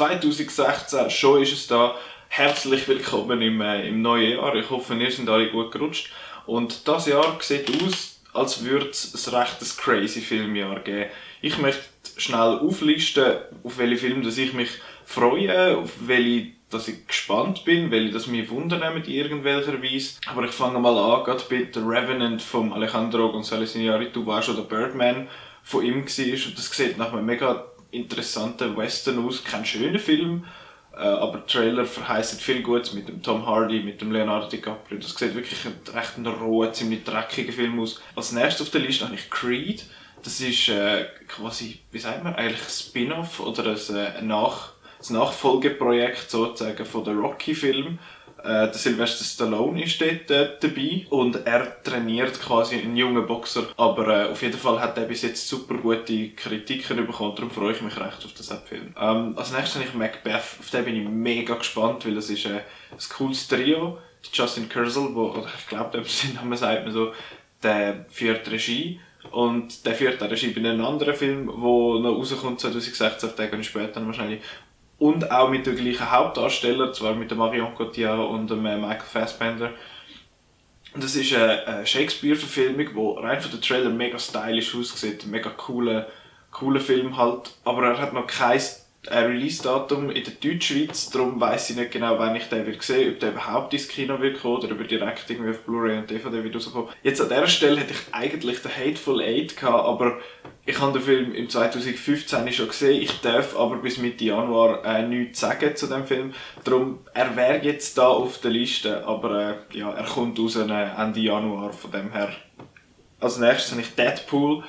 2016, schon ist es da. Herzlich willkommen im neuen Jahr. Ich hoffe, ihr seid alle gut gerutscht. Und das Jahr sieht aus, als würde es ein rechtes crazy Filmjahr geben. Ich möchte schnell auflisten, auf welche Filme dass ich mich freue, auf welche dass ich gespannt bin, welche das mich wundern in irgendwelcher Weise. Aber ich fange mal an, gerade bei The Revenant von Alejandro González Iñárritu, wo auch schon der Birdman von ihm war. Und das sieht nach einem mega interessanten Western aus. Kein schöner Film, aber der Trailer verheißt viel Gutes mit dem Tom Hardy, mit dem Leonardo DiCaprio. Das sieht wirklich recht ein roher, ziemlich dreckiger Film aus. Als nächstes auf der Liste habe ich Creed. Das ist quasi, wie sagt man, eigentlich ein Spin-off oder ein Nachfolgeprojekt sozusagen von der Rocky-Film. Der Sylvester Stallone ist dort dabei und er trainiert quasi einen jungen Boxer. Aber auf jeden Fall hat er bis jetzt super gute Kritiken bekommen, darum freue ich mich recht auf diesen Film. Als nächstes habe ich Macbeth, auf den bin ich mega gespannt, weil das ist ein cooles Trio. Justin Kurzel, ich glaube, sein Name sagt man so, der führt Regie. Und der führt auch Regie bei einem anderen Film, der noch rauskommt 2016, auf den gehe ich später wahrscheinlich. Und auch mit den gleichen Hauptdarstellern, zwar mit dem Marion Cotillard und dem Michael Fassbender. Und das ist eine Shakespeare-Verfilmung, die rein von den Trailer mega stylisch aussieht, mega cooler Film halt. Aber er hat noch kein Release-Datum in der Deutschschweiz, darum weiss ich nicht genau, wann ich den wird sehen, ob der überhaupt ins Kino wird kommen oder ob er direkt irgendwie auf Blu-ray und DVD wird rauskommen. Jetzt an dieser Stelle hätte ich eigentlich den Hateful Eight gehabt, aber ich habe den Film im 2015 schon gesehen, ich darf aber bis Mitte Januar nichts sagen zu dem Film. Darum, er wäre jetzt da auf der Liste, aber ja, er kommt raus Ende Januar, von dem her. Als nächstes habe ich Deadpool.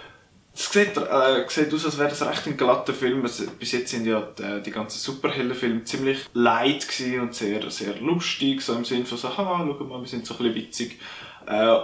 Es sieht aus, als wäre das recht ein glatter Film. Bis jetzt sind ja die ganzen Superheldenfilme ziemlich light und sehr, sehr lustig, so im Sinne von so, haha, schau mal, wir sind so ein bisschen witzig.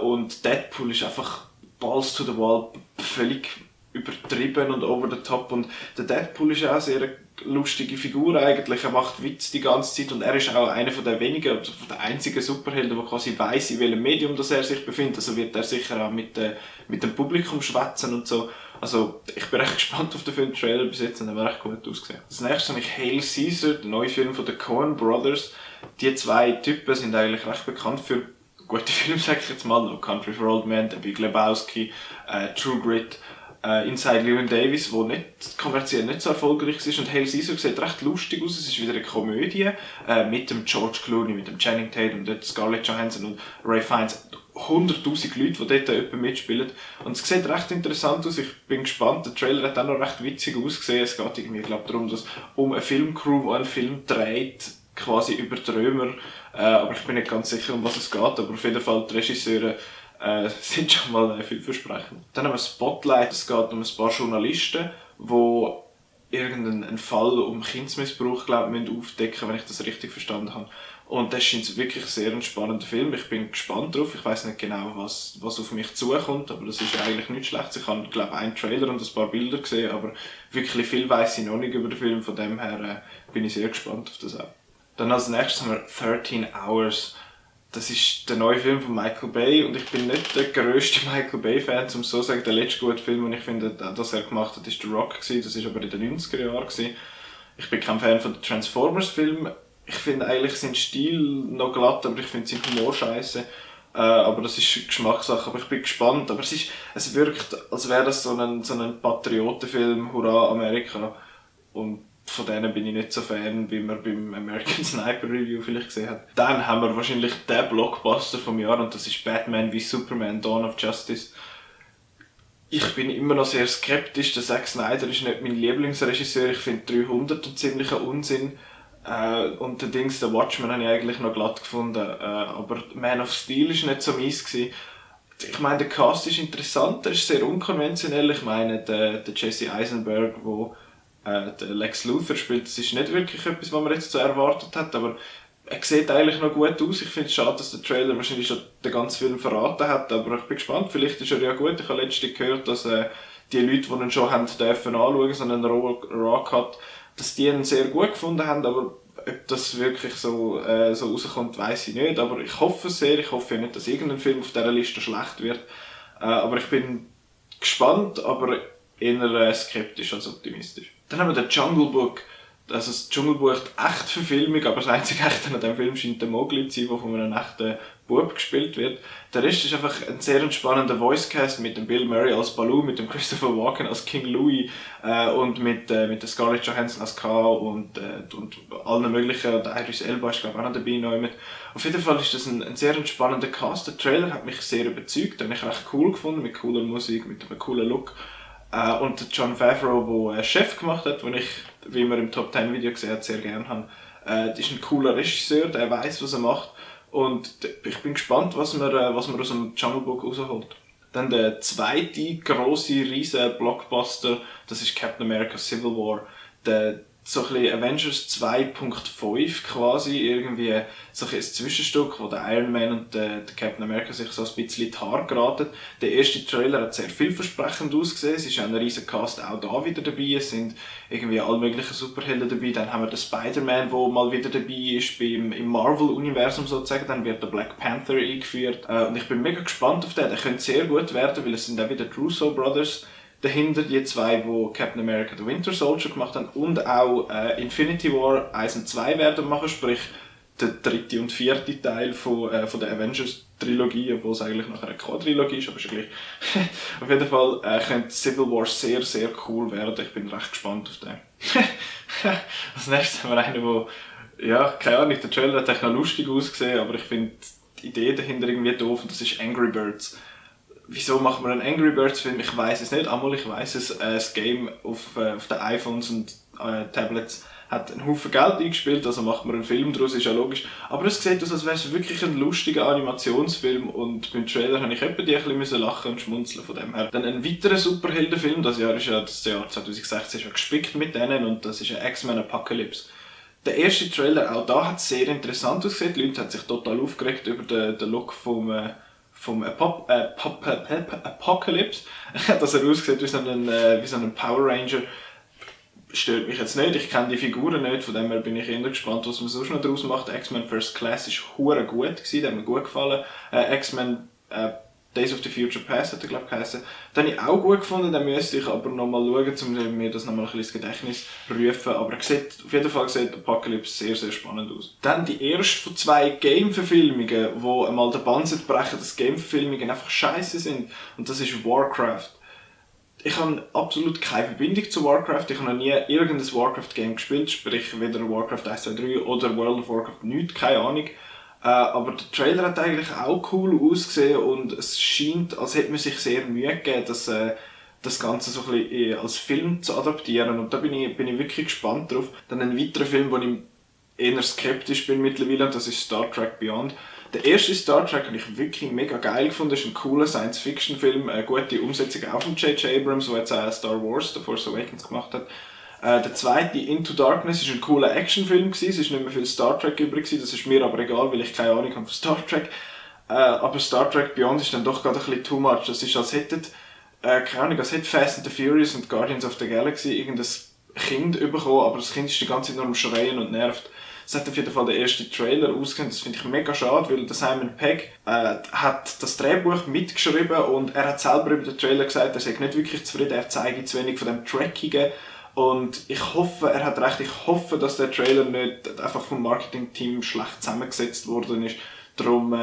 Und Deadpool ist einfach balls to the wall, völlig übertrieben und over the top. Und der Deadpool ist auch eine sehr lustige Figur eigentlich. Er macht Witz die ganze Zeit und er ist auch einer von den wenigen, also von den einzigen Superhelden, der quasi weiss, in welchem Medium das er sich befindet. Also wird er sicher auch mit dem Publikum schwätzen und so. Also ich bin echt gespannt auf den Film-Trailer bis jetzt und er hat echt gut ausgesehen. Als nächstes habe ich Hail Caesar, der neue Film von den Coen Brothers. Die zwei Typen sind eigentlich recht bekannt für gute Filme, sag ich jetzt mal. No Country for Old Men, The Big Lebowski, True Grit. Inside Llewyn Davis, der kommerziell nicht so erfolgreich ist. Und Hail Caesar sieht recht lustig aus. Es ist wieder eine Komödie mit dem George Clooney, mit dem Channing Tatum, dort Scarlett Johansson und Ray Fiennes. 100'000 Leute, die dort mitspielen. Und es sieht recht interessant aus. Ich bin gespannt. Der Trailer hat auch noch recht witzig ausgesehen. Es geht irgendwie, darum, dass um eine Filmcrew, die einen Film dreht, quasi über die Römer. Aber ich bin nicht ganz sicher, um was es geht. Aber auf jeden Fall die Regisseure sind schon mal vielversprechend. Dann haben wir Spotlight. Es geht um ein paar Journalisten, die irgendeinen Fall um Kindesmissbrauch aufdecken, wenn ich das richtig verstanden habe. Und das ist wirklich sehr ein spannender Film. Ich bin gespannt drauf. Ich weiss nicht genau, was auf mich zukommt, aber das ist eigentlich nicht schlecht. Ich habe, glaube einen Trailer und ein paar Bilder gesehen, aber wirklich viel weiss ich noch nicht über den Film. Von dem her bin ich sehr gespannt auf das auch. Dann als nächstes haben wir 13 Hours. Das ist der neue Film von Michael Bay und ich bin nicht der grösste Michael Bay-Fan, um so zu sagen. Der letzte gute Film, den ich finde, dass er gemacht hat, ist The Rock. Das war aber in den 90er Jahren. Ich bin kein Fan von den Transformers-Filmen. Ich finde eigentlich seinen Stil noch glatt, aber ich finde seinen Humor scheiße. Aber das ist Geschmackssache, aber ich bin gespannt. Aber es wirkt, als wäre das so ein Patriotenfilm, Hurra Amerika. Und von denen bin ich nicht so Fan, wie man beim American Sniper Review vielleicht gesehen hat. Dann haben wir wahrscheinlich den Blockbuster vom Jahr und das ist Batman v Superman Dawn of Justice. Ich bin immer noch sehr skeptisch. Der Zack Snyder ist nicht mein Lieblingsregisseur. Ich finde 300 einen ziemlichen Unsinn. Und der Watchmen habe ich eigentlich noch glatt gefunden. Aber Man of Steel war nicht so meins gewesen. Ich meine, der Cast ist interessant, er ist sehr unkonventionell. Ich meine, der Jesse Eisenberg, der Lex Luthor spielt, das ist nicht wirklich etwas, was man jetzt so erwartet hat, aber er sieht eigentlich noch gut aus. Ich finde es schade, dass der Trailer wahrscheinlich schon den ganzen Film verraten hat, aber ich bin gespannt, vielleicht ist er ja gut. Ich habe letztens gehört, dass die Leute, die ihn schon haben dürfen anschauen, so einen Raw-Cut, dass die ihn sehr gut gefunden haben, aber ob das wirklich so rauskommt, weiss ich nicht. Aber ich hoffe es sehr. Ich hoffe ja nicht, dass irgendein Film auf dieser Liste schlecht wird. Aber ich bin gespannt, aber eher skeptisch als optimistisch. Dann haben wir den Jungle Book. Also das Dschungelbuch die echte Verfilmung, aber das einzige Echte an diesem Film scheint der Mowgli zu sein, der von einem echten Bub gespielt wird. Der Rest ist einfach ein sehr entspannender Voicecast mit dem Bill Murray als Baloo, mit dem Christopher Walken als King Louie und mit der Scarlett Johansson als K und allen möglichen. Der Idris Elba ist glaube ich auch noch dabei. Noch. Auf jeden Fall ist das ein sehr entspannender Cast. Der Trailer hat mich sehr überzeugt, den habe ich recht cool gefunden, mit cooler Musik, mit einem coolen Look. Und Jon Favreau, der Chef gemacht hat, den ich, wie man im Top 10 Video gesehen hat, sehr gerne habe. Das ist ein cooler Regisseur, der weiß, was er macht. Und ich bin gespannt, was man aus dem Jungle Book rausholt. Dann der zweite grosse, riesen Blockbuster, das ist Captain America Civil War. Der so ein bisschen Avengers 2.5 quasi, irgendwie so ein Zwischenstück, wo der Iron Man und der Captain America sich so ein bisschen in die Haare geraten. Der erste Trailer hat sehr vielversprechend ausgesehen, es ist auch ein riesen Cast auch da wieder dabei, es sind irgendwie alle möglichen Superhelden dabei, dann haben wir den Spider-Man, der mal wieder dabei ist, im Marvel-Universum sozusagen, dann wird der Black Panther eingeführt und ich bin mega gespannt auf den, der könnte sehr gut werden, weil es sind auch wieder die Russo Brothers dahinter, die zwei, die Captain America The Winter Soldier gemacht haben und auch Infinity War 1 und 2 werden machen, sprich der dritte und vierte Teil von der Avengers-Trilogie, obwohl es eigentlich nachher eine Quadrilogie ist, aber ist ja gleich. Auf jeden Fall könnte Civil War sehr, sehr cool werden. Ich bin recht gespannt auf den. Als nächstes haben wir einen, der, ja, keine Ahnung, der Trailer hat echt noch lustig ausgesehen, aber ich finde die Idee dahinter irgendwie doof und das ist Angry Birds. Wieso macht man einen Angry Birds Film? Ich weiß es nicht. Einmal ich weiß es, das Game auf den iPhones und Tablets hat einen Haufen Geld eingespielt, also macht man einen Film daraus, ist ja logisch. Aber es sieht aus, als wäre es wirklich ein lustiger Animationsfilm und beim Trailer habe ich etwa die ein bisschen lachen und schmunzeln von dem her. Dann ein weiterer Superheldenfilm, das Jahr 2016 schon gespickt mit denen und das ist ein X-Men Apocalypse. Der erste Trailer, auch da hat sehr interessant ausgesehen, die Leute haben sich total aufgeregt über den Look vom Apocalypse, dass er aussieht wie so ein Power Ranger, stört mich jetzt nicht. Ich kenne die Figuren nicht, von dem her bin ich eher gespannt, was man sonst noch daraus macht. X-Men First Class war hure gut gewesen, der hat mir gut gefallen. X-Men Days of the Future Past hat er glaube ich geheißen. Den habe ich auch gut gefunden, den müsste ich aber nochmal schauen, um mir das nochmal ein bisschen ins Gedächtnis zu rufen. Aber auf jeden Fall sieht Apocalypse sehr, sehr spannend aus. Dann die erste von 2 Game-Verfilmungen, wo einmal den Bann brechen, dass Game-Verfilmungen einfach scheiße sind. Und das ist Warcraft. Ich habe absolut keine Verbindung zu Warcraft. Ich habe noch nie irgendein Warcraft-Game gespielt, sprich weder Warcraft 1, 2, 3 oder World of Warcraft, nichts, keine Ahnung. Aber der Trailer hat eigentlich auch cool ausgesehen und es scheint, als hätte man sich sehr Mühe gegeben, das Ganze so ein bisschen als Film zu adaptieren und da bin ich wirklich gespannt drauf. Dann ein weiterer Film, wo ich eher skeptisch bin mittlerweile, und das ist Star Trek Beyond. Der erste Star Trek habe ich wirklich mega geil gefunden. Das ist ein cooler Science-Fiction-Film, eine gute Umsetzung auch von J.J. Abrams, der jetzt auch Star Wars, The Force Awakens gemacht hat. Der zweite, Into Darkness, war ein cooler Actionfilm. Es war nicht mehr viel Star Trek übrig, das ist mir aber egal, weil ich keine Ahnung habe von Star Trek. Aber Star Trek Beyond ist dann doch gerade ein bisschen too much. Das ist, als hätte Fast and the Furious und Guardians of the Galaxy irgendein Kind bekommen, aber das Kind ist die ganze Zeit nur am Schreien und nervt. Es hat auf jeden Fall der erste Trailer ausgegeben, das finde ich mega schade, weil der Simon Pegg hat das Drehbuch mitgeschrieben und er hat selber über den Trailer gesagt, er sei nicht wirklich zufrieden, er zeige zu wenig von dem Trackigen. Und ich hoffe, er hat recht, ich hoffe, dass der Trailer nicht einfach vom Marketingteam schlecht zusammengesetzt worden ist. Darum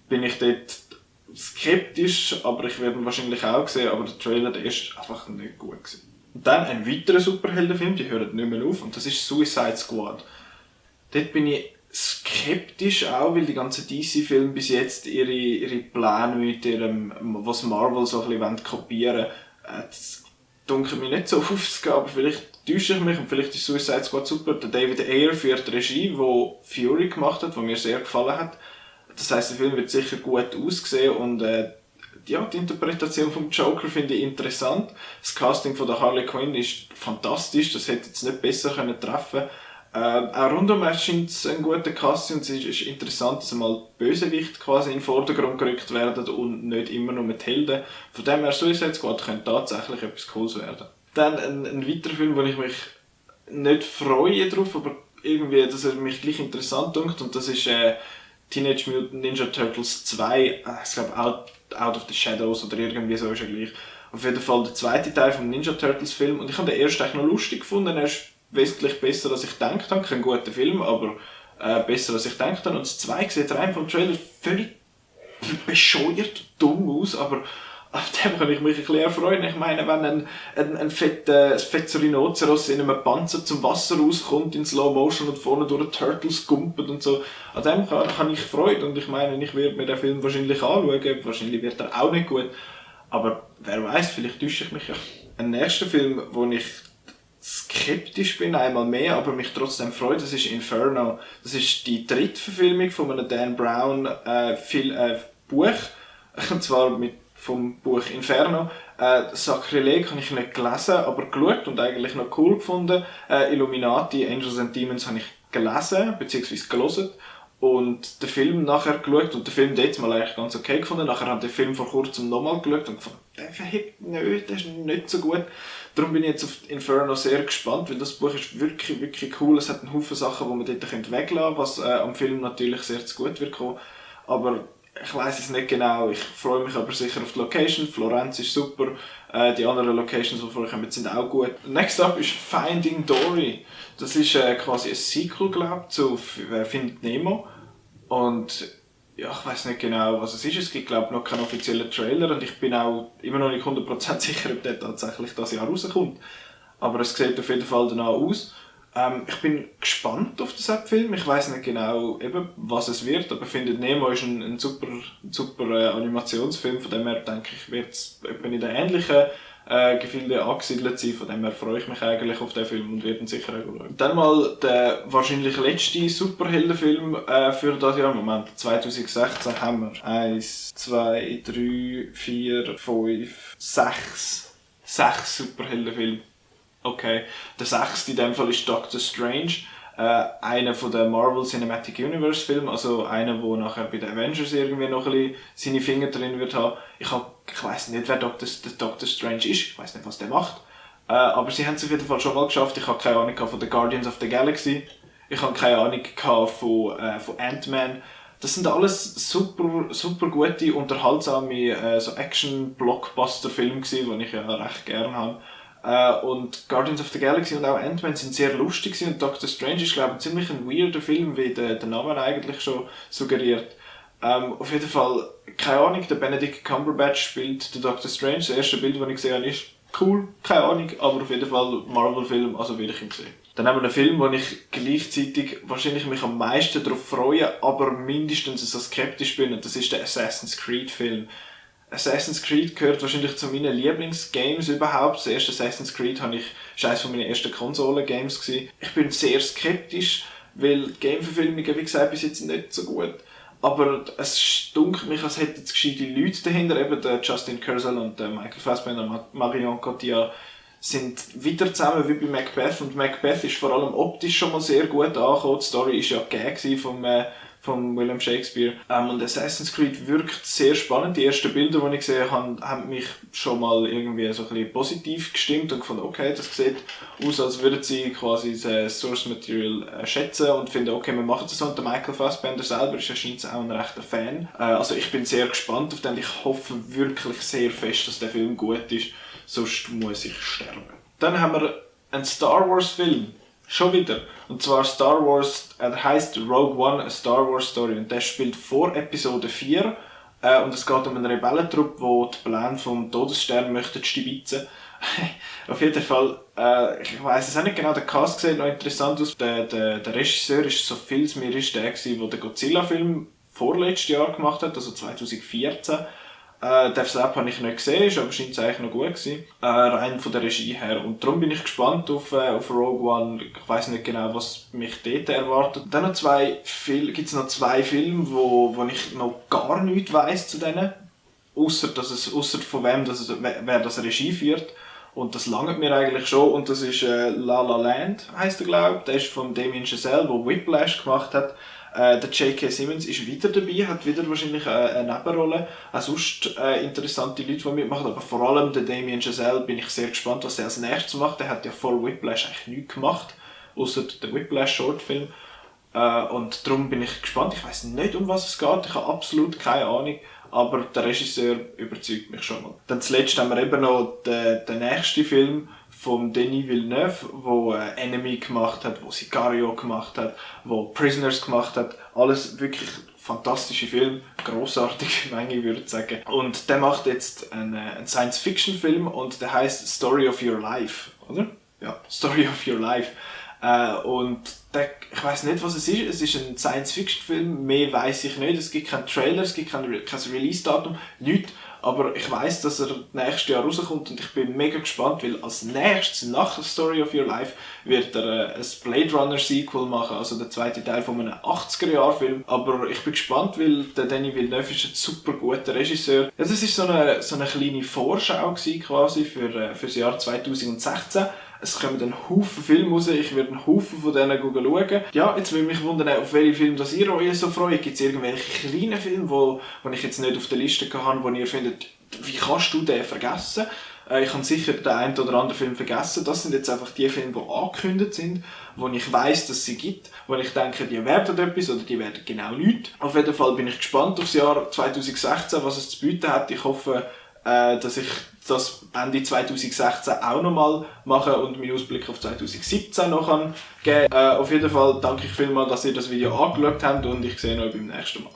bin ich dort skeptisch, aber ich werde ihn wahrscheinlich auch sehen, aber der Trailer der ist einfach nicht gut gewesen. Und dann ein weiterer Superheldenfilm, die hören nicht mehr auf, und das ist Suicide Squad. Dort bin ich skeptisch auch, weil die ganzen DC-Filme bis jetzt ihre Pläne mit ihrem, was Marvel so ein bisschen kopieren wollen, das dunkelt mir nicht so aufzugehen, aber vielleicht täusche ich mich und vielleicht ist Suicide Squad super. Der David Ayer führt die Regie, die Fury gemacht hat, die mir sehr gefallen hat. Das heisst, der Film wird sicher gut aussehen und ja, die Interpretation vom Joker finde ich interessant. Das Casting von der Harley Quinn ist fantastisch, das hätte jetzt nicht besser treffen können. Auch rundum scheint es ein guter Cast und es ist interessant, dass einmal Bösewicht quasi in den Vordergrund gerückt werden und nicht immer nur mit Helden. Von dem her, Suicide Squad könnte tatsächlich etwas Cooles werden. Dann ein weiterer Film, wo ich mich nicht freue drauf, aber irgendwie, dass er mich gleich interessant dünkt, und das ist Teenage Mutant Ninja Turtles 2, ich glaube Out of the Shadows oder irgendwie so ist er gleich. Auf jeden Fall der zweite Teil vom Ninja Turtles Film und ich habe den ersten eigentlich noch lustig gefunden. Er ist wesentlich besser, als ich gedacht habe. Kein guter Film, aber besser, als ich gedacht habe. Und das 2 sieht rein vom Trailer völlig bescheuert dumm aus, aber auf dem kann ich mich ein bisschen erfreuen. Ich meine, wenn ein fetter Rhinoceros in einem Panzer zum Wasser rauskommt in Slow Motion und vorne durch Turtles gumpelt und so, an dem kann ich Freude. Und ich meine, ich werde mir den Film wahrscheinlich anschauen. Wahrscheinlich wird er auch nicht gut. Aber wer weiß, vielleicht täusche ich mich ja. Ein nächster Film, wo ich skeptisch bin, einmal mehr, aber mich trotzdem freut, das ist Inferno. Das ist die dritte Verfilmung von einem Dan Brown Buch. Und zwar vom Buch Inferno. Sakrileg habe ich nicht gelesen, aber geschaut und eigentlich noch cool gefunden. Illuminati, Angels and Demons habe ich gelesen, beziehungsweise gelesen. Und den Film nachher geschaut und den Film dort mal eigentlich ganz okay gefunden. Nachher habe ich den Film vor kurzem nochmal geschaut und gefunden, der verhebt nicht, der ist nicht so gut. Darum bin ich jetzt auf Inferno sehr gespannt, weil das Buch ist wirklich, wirklich cool. Es hat einen Haufen Sachen, die man dort weglassen könnte, was am Film natürlich sehr zu gut wird kommen. Aber ich weiss es nicht genau. Ich freue mich aber sicher auf die Location. Florenz ist super. Die anderen Locations, die vorkommen, sind auch gut. Next up ist Finding Dory. Das ist quasi ein Sequel, glaube ich, zu Findet Nemo. Und ja, ich weiss nicht genau, was es ist. Es gibt, glaube ich, noch keinen offiziellen Trailer und ich bin auch immer noch nicht 100% sicher, ob der tatsächlich das Jahr rauskommt. Aber es sieht auf jeden Fall danach aus. Ich bin gespannt auf den Film. Ich weiss nicht genau, eben, was es wird, aber Findet Nemo ist ein super Animationsfilm. Von dem her denke ich, wird es etwa in den ähnlichen Gefilden angesiedelt sein. Von dem her freue ich mich eigentlich auf den Film und werde ihn sicher auch schauen. Dann mal der wahrscheinlich letzte Superheldenfilm für das Jahr. Moment, 2016 haben wir 1, 2, 3, 4, 5, 6 Superheldenfilme. Okay, der 6. in dem Fall ist Doctor Strange, einer von den Marvel Cinematic Universe Filmen, also einer, wo nachher bei den Avengers irgendwie noch ein bisschen seine Finger drin wird haben. Ich weiss nicht, wer Doctor Strange ist, ich weiss nicht, was der macht, aber sie haben es auf jeden Fall schon mal geschafft. Ich habe keine Ahnung von den Guardians of the Galaxy, ich habe keine Ahnung von Ant-Man. Das sind alles super gute, unterhaltsame so Action-Blockbuster-Filme gewesen, die ich ja recht gerne habe. Und Guardians of the Galaxy und auch Ant-Man sind sehr lustig gewesen. Und Doctor Strange ist, glaube ich, ziemlich ein weirder Film, wie der Name eigentlich schon suggeriert. Auf jeden Fall, keine Ahnung, der Benedict Cumberbatch spielt den Doctor Strange. Das erste Bild, das ich gesehen habe, ist cool, keine Ahnung, aber auf jeden Fall Marvel-Film, also will ich ihn sehen. Dann haben wir einen Film, wo ich gleichzeitig wahrscheinlich mich am meisten darauf freue, aber mindestens so skeptisch bin, und das ist der Assassin's Creed Film. Assassin's Creed gehört wahrscheinlich zu meinen Lieblingsgames überhaupt. Das erste Assassin's Creed ist eines von meinen ersten Konsolen-Games gewesen. Ich bin sehr skeptisch, weil Gameverfilmungen, wie gesagt, bis jetzt nicht so gut. Aber es dunkelt mich, als hätten es gescheite Leute dahinter, eben der Justin Kurzel und der Michael Fassbender und Marion Cotillard sind wieder zusammen wie bei Macbeth. Und Macbeth ist vor allem optisch schon mal sehr gut angekommen. Die Story war ja gegeben von William Shakespeare. Und Assassin's Creed wirkt sehr spannend. Die ersten Bilder, die ich gesehen habe, haben mich schon mal irgendwie so ein bisschen positiv gestimmt und gefunden, okay, das sieht aus, als würden sie quasi das Source Material schätzen und finden, okay, wir machen das. Und der Michael Fassbender selber ist anscheinend auch ein rechter Fan. Also ich bin sehr gespannt auf den. Ich hoffe wirklich sehr fest, dass der Film gut ist, sonst muss ich sterben. Dann haben wir einen Star Wars Film. Schon wieder. Und zwar Star Wars, der heisst Rogue One, a Star Wars Story. Und der spielt vor Episode 4. Und es geht um einen Rebellentrupp, der die Pläne vom Todesstern möchte stibitzen. Auf jeden Fall, ich weiss es auch nicht genau, der Cast sieht noch interessant aus. Der Regisseur ist, so viel es mir ist, der den Godzilla-Film vorletztes Jahr gemacht hat, also 2014. Den Slap habe ich nicht gesehen, ist aber scheint es eigentlich noch gut gewesen. Rein von der Regie her. Und darum bin ich gespannt auf Rogue One. Ich weiss nicht genau, was mich dort erwartet. Dann noch gibt es noch zwei Filme, wo ich noch gar nichts weiss zu denen. Ausser von wem wer das Regie führt. Und das langt mir eigentlich schon. Und das ist La La Land, heisst er, glaube ich. Der ist von Damien Chazelle, der Whiplash gemacht hat. Der J.K. Simmons ist wieder dabei, hat wieder wahrscheinlich eine Nebenrolle. Auch sonst interessante Leute, die mitmachen, aber vor allem der Damien Chazelle bin ich sehr gespannt, was er als nächstes macht. Der hat ja vor Whiplash eigentlich nichts gemacht, außer der Whiplash-Shortfilm. Und darum bin ich gespannt. Ich weiss nicht, um was es geht, ich habe absolut keine Ahnung, aber der Regisseur überzeugt mich schon mal. Dann zuletzt haben wir eben noch den nächsten Film von Denis Villeneuve, wo Enemy gemacht hat, wo Sicario gemacht hat, wo Prisoners gemacht hat. Alles wirklich fantastische Filme, grossartige Menge, würde ich sagen. Und der macht jetzt einen Science-Fiction-Film und der heißt Story of Your Life, oder? Ja, Story of Your Life. Und ich weiss nicht, was es ist. Es ist ein Science-Fiction-Film, mehr weiss ich nicht. Es gibt keinen Trailer, es gibt kein Release-Datum, nichts. Aber ich weiss, dass er nächstes Jahr rauskommt und ich bin mega gespannt, weil als nächstes, nach Story of Your Life, wird er ein Blade Runner Sequel machen, also der zweite Teil von einem 80er-Jahr-Film. Aber ich bin gespannt, weil der Denis Villeneuve ist ein super guter Regisseur. Also es war so eine kleine Vorschau quasi für das Jahr 2016. Es kommen einen Haufen Filme raus, ich werde einen Haufen von denen schauen. Ja, jetzt würde mich wundern, auf welche Filme das ihr euch so freut. Gibt es irgendwelche kleinen Filme, wo ich jetzt nicht auf der Liste habe, wo ihr findet, wie kannst du den vergessen? Ich habe sicher den einen oder anderen Film vergessen. Das sind jetzt einfach die Filme, die angekündigt sind, wo ich weiss, dass es sie gibt, wo ich denke, die werden etwas oder die werden genau nichts. Auf jeden Fall bin ich gespannt aufs Jahr 2016, was es zu bieten hat. Ich hoffe, dass ich das Ende 2016 auch nochmal mache und meinen Ausblick auf 2017 noch geben kann. Auf jeden Fall danke ich vielmals, dass ihr das Video angeschaut habt und ich sehe euch beim nächsten Mal.